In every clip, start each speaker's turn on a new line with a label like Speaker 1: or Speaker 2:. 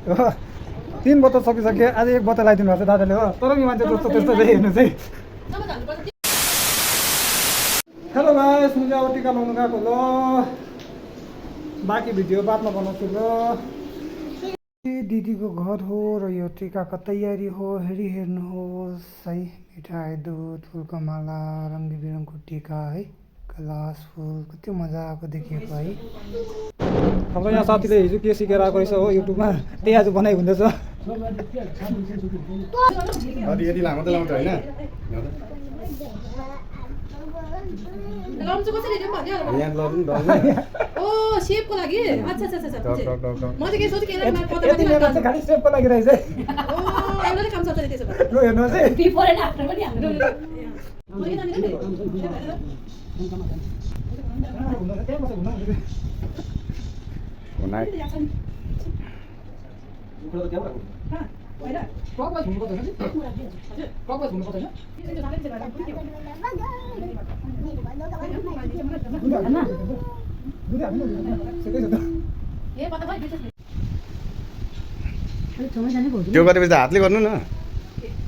Speaker 1: हो 3 बोतल सकिसक्यो आज 1 बोतल लगाइदिनु भएको छ दादाले हो तर नि मान्छे जस्तो त्यस्तो चाहिँ हेर्नु चाहिँ हेलो गाइस म चाहिँ अब टिका लाउनु गएको ल बाँकी भिडियो बादमा बनाउँछु ल दिदीको घर हो र यो टिकाको तयारी हो हेर्नुहोस् है मिठाई दुध फुलको माला रङ्गी बिरङको टिका है ग्लास फुल कति मजाको देखिएको है हाम्रो यहाँ साथीले हिजो के सिकेर आएको रहेछ हो युट्युबमा त्यही आज बनाइ हुँदैछ
Speaker 2: यति लामो त लाउँछ होइन
Speaker 3: लाउँछु कसरी दिउँ भन्यो
Speaker 2: यहाँ लग्नु
Speaker 3: ओ शेपको लागि अच्छा अच्छा अच्छा म चाहिँ के सोचे के
Speaker 1: यति मेरो चाहिँ खालि सेपको लागि रहेछ है
Speaker 3: ओ एउटै काम चल्छ नि त्यसो भए
Speaker 1: ल हेर्नुहोस् है
Speaker 4: बिफोर एन्ड आफ्टर पनि हाम्रो
Speaker 2: त्यो गरेपछि त हातले गर्नु न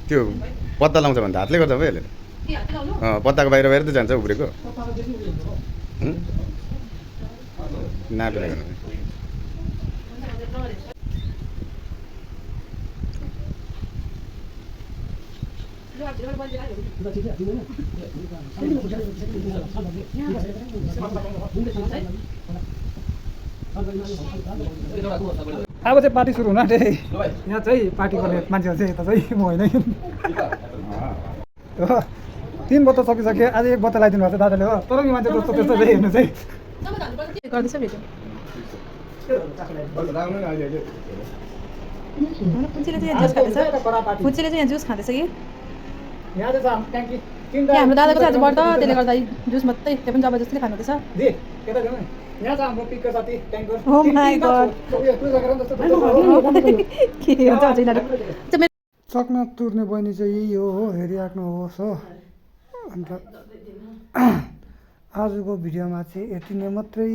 Speaker 2: त्यो पत्ता लाउँछ भने त हातले गर्छ भइहाल्यो पत्ताको बाहिर बाहिर त जान्छ उब्रेको नापेर गर्नु
Speaker 1: अब चाहिँ पार्टी सुरु हुन आँट्यो है यहाँ चाहिँ पार्टी गर्ने मान्छेहरू चाहिँ यता चाहिँ म होइन हो 3 बोतल सकिसक्यो आज 1 बोतल लगाइदिनु भएको छ दादाले हो तर नि मान्छे जस्तो त्यस्तो चाहिँ हेर्नु चाहिँ
Speaker 3: गर्दैछ भिडियो पुच्चीले चाहिँ जुस खाँदैछ पुच्चीले चाहिँ यहाँ जुस खाँदैछ कि
Speaker 1: यहाँ चाहिँ छ ट्याङ्की
Speaker 3: यहाँ हाम्रो दादाको चाहिँ आज बढ्दा त्यसले गर्दा जुस मात्रै त्यो पनि जबरजस्तीले खानुहुँदैछ
Speaker 1: दे केटा जाउँ न यहाँ छ हाम्रो पिकको साथी ट्याङ्कर
Speaker 3: Oh my God. के हुन्छ अझै यिनीहरू
Speaker 1: चक्ना तुर्ने बहिनी चाहिँ यही हो हेरिराख्नुहोस् हो अन्त आजको भिडियोमा चाहिँ यति नै मात्रै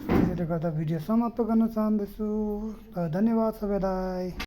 Speaker 1: त्यसले गर्दा भिडियो समाप्त गर्न चाहँदैछु धन्यवाद सबैलाई।